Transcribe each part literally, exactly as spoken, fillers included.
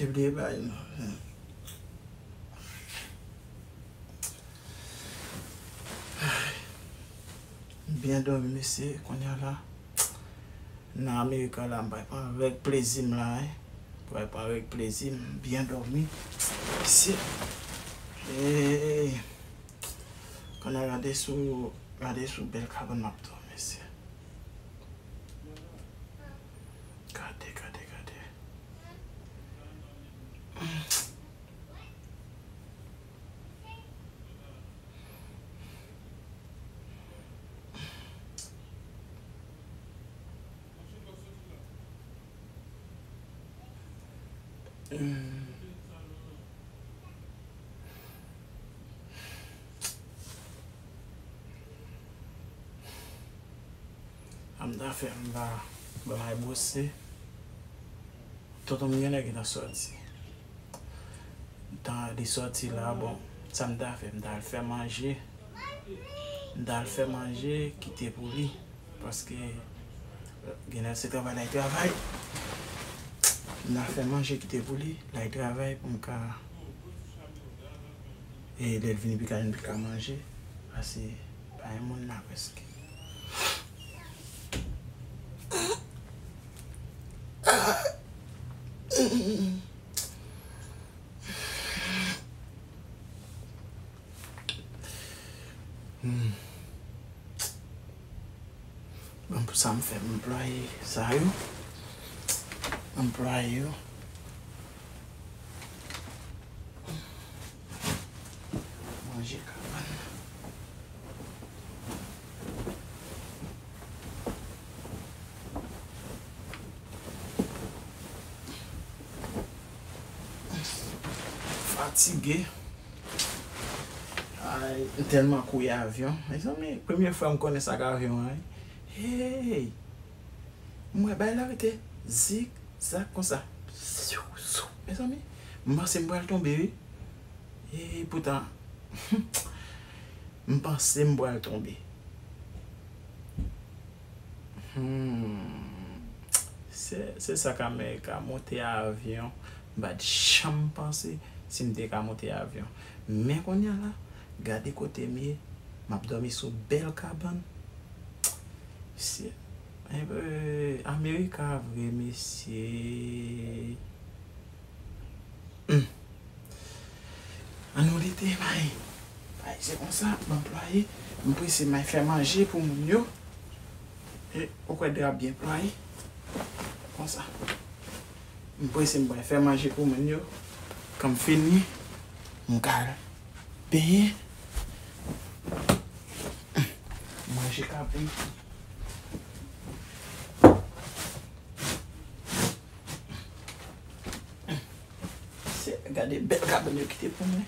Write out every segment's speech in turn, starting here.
Te bliye bay non. Byen dòmi, mesye, kounye a la. Nan Amerika la, m pral pran règ plezi m la, wi. M pral pran règ plezi m, byen dòmi. Mesye. Hey. Kounye a gade sou, gade sou bèl kabann m ap dòmi, mesye. Gade, gade, gade. Hmm. Sa m ta fè, m ta, ban m al bwose. Tonton m genlè gentan sòti. Tan li sòti la, bon, sa m ta fè, m ta al fè manje. M ta al fè manje, kite pou li. Paske, genlè se travay l al travay. M ta al fè manje, kite pou li, l al travay pou m ka, e lè l vini, pi ka, pi ka manje. Paske pa gen moun la prèske. Hmm. Bon, pou sa m fè, m anplwaye sa yo. M anplwaye yo. Manje kabann. Fatige. Ay, m tèlman kouri avyon. Mezanmi, premye fwa m konnen sa k avyon an, wi. Hey! M wè bay la rete zigzag konsa. Mezanmi, m panse m pral tonbe, wi. E poutan, m panse m pral tonbe. Hmm. Se, se sa k Amerika, monte avyon. M pa t janm panse si m te ka monte avyon. Men kounye a la, gade kote m ye. M ap dòmi sou bèl kabann. Mesye, eh, Amerika vre, mesye. Hmm. An nou lite, may. Ay, se konsa, m anplwaye. M prese, may fè manje pou moun yo. E, ou kwè dra byen plwaye. Konsa. M prese, m pral fè manje pou moun yo. Kan m fini, m ka al benyen. Manje kabann. Se, gade bèl kabann yo kite pou mwen.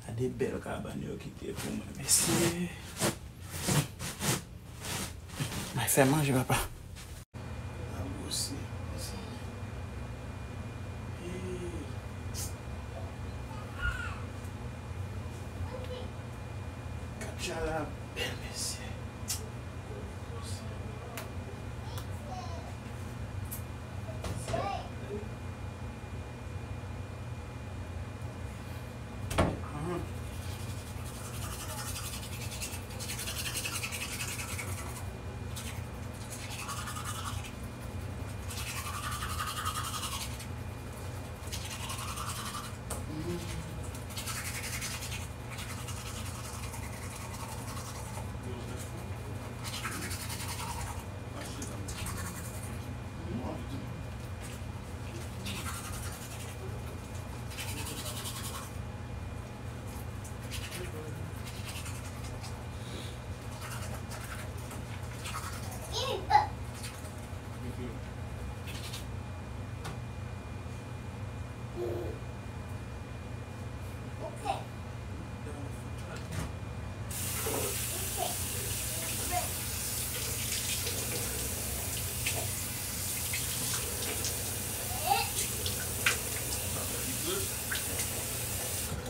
Gade bèl kabann yo kite pou mwen, mesye. May fè manje, papa. Abòse, mezanmi. Hey. Katja la bèl, mesye.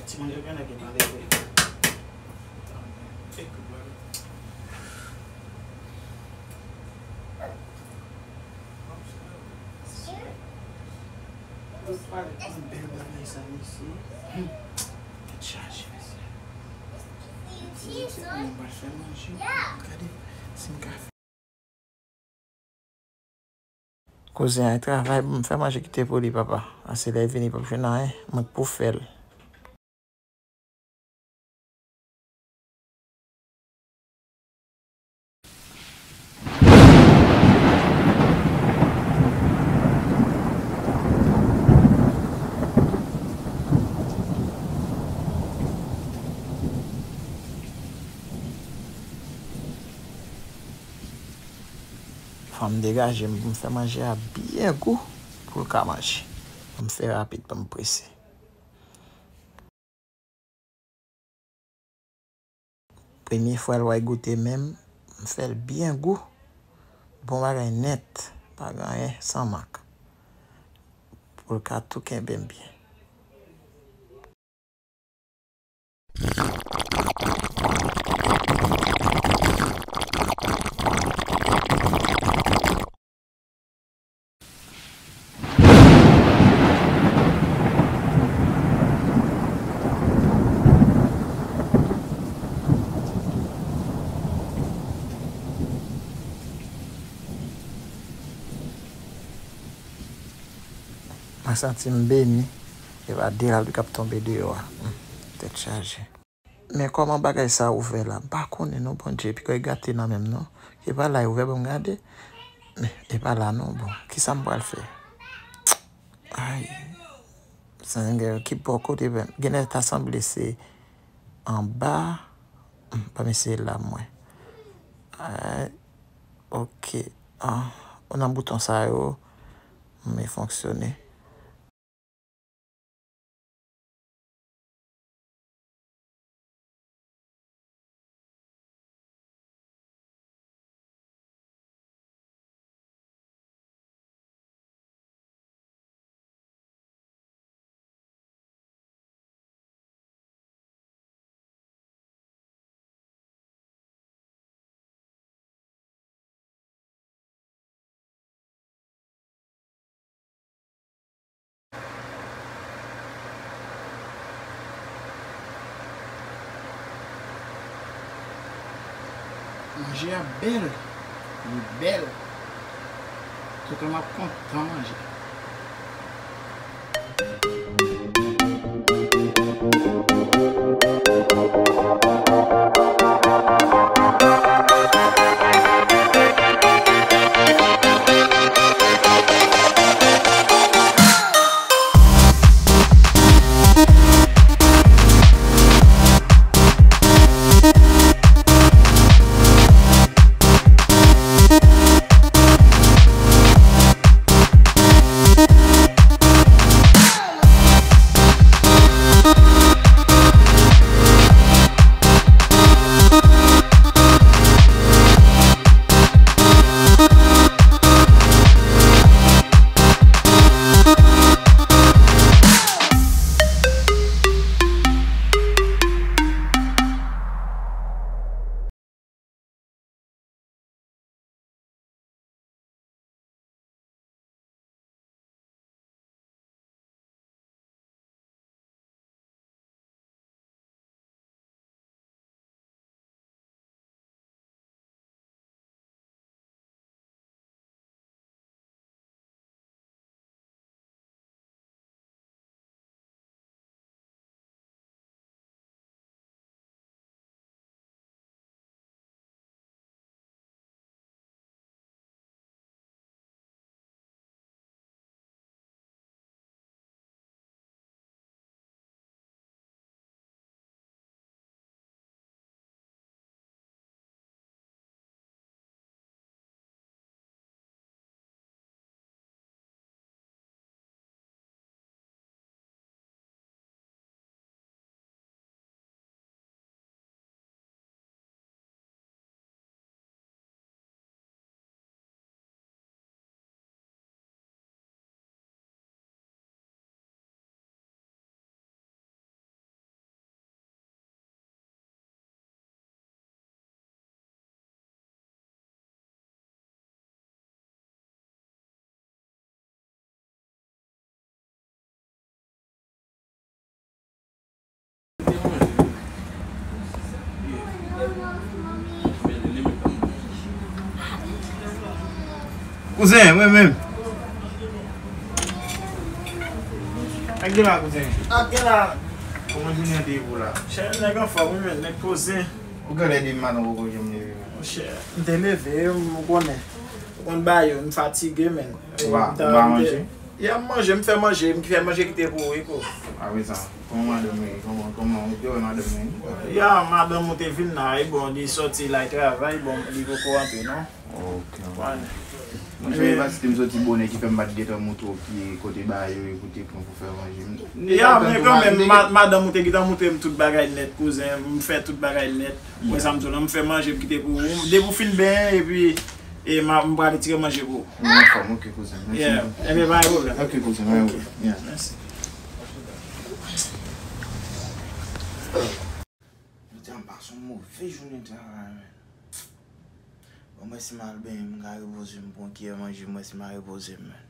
Ti manje byen lè gen tan leve. Yon bèl bagay sa, mesye. Hmm. Tèt chaje, mesye. Mesye, kòman m pral fè manje? Gade si m ka fè. Kouzen an travay, m fè manje kite pou li, papa. Ase lè l vini, p ap jwenn anyen, mwen k pou fè l. Fò m degaje m pou m fè manje a byen gou pou l ka manje. Fò m fè rapid, pa m prese. Premye fwa l wè goute menm, m fè l byen gou. Bon bagay nèt, pa gen anyen san mank. Pou l ka tou kenbe m byen. Mwen santi m beni. E pa de lapli k ap tonbe deyò a. Hmm, tèt chaje. Men kòman bagay sa ouvè la? M pa konnen non, Bondye, piga e gate nan men m non. E pa la e ouvè, ban m gade. Men e pa la non, bon, kisa m pral fè? Ay, sa gen ki bò kote menm. Genlè ta sanble se anba. Hmm, pa m eseye la mwen. Ay, ok. Ah, nan bouton sa yo, m fonksyone. Manje a bèl, li bèl. Toutè m ap kontan manje. Kouzen, mwen menm. Ak gen la, kouzen. Ak gen la. Kòman jounen an te ye pou la? Chè, nèg anfòm, wi, men, nèg poze. Ou genlè di m maten poko janm leve, men. Monchè, m te leve, m konnen. Ou konn ba yo, m fatige, men. Ou pa, ou pa manje? Ya, m manje, m fè manje, m fè manje kite pou ou, wi, ko. Apre sa, kòman madanm ou ye? Kòman, kòman ou te wè madanm ou ye? Ya, madanm ou te vin la, e bon, li sòti la, travay, bon, li poko antre, non. Ok. Wale. Monchè, e pa si te m soti bonè ki fè m pa t gentan montre w ki kote bagay yo ye pou te pran pou fè manje. M te Ya, gentan men tou kanmenm, mande. Ma-, madanm ou te gentan montre m tout bagay nèt, kouzen, m fè tout bagay nèt. Mwen, sa m di w la, m fè manje, m kite pou ou. Depi w fin benyen, epi, e, ma-, m pral retire manje pou ou. Mwen anfòm, ok, kouzen. Mèsi Yeah. anpil. Ebyen, pa gen pwoblèm. Ok, kouzen, pa gen Ok. pwoblèm. Yeah. Mèsi. Jodi a m pase yon move jounen travay, men. Bon, mwen si m al benyen, m ka repoze m, pran kiyè manje, mwen si m al repoze m, men.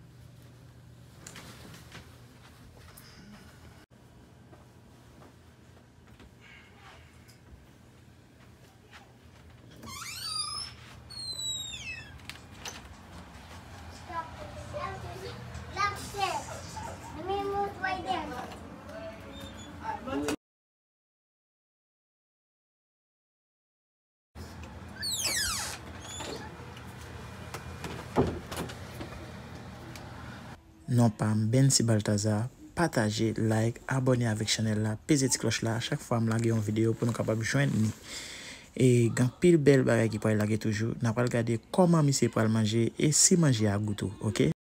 Non pa m, Bency Balthazar. Pataje, like, abòne avèk chanèl la, peze ti klòch la, chak fwa m lage yon videyo pou nou kapab jwenn ni. E gen anpil bèl bagay ki pral lage toujou. N a pral gade kòman misye pral manje e si manje a gou tou, ok?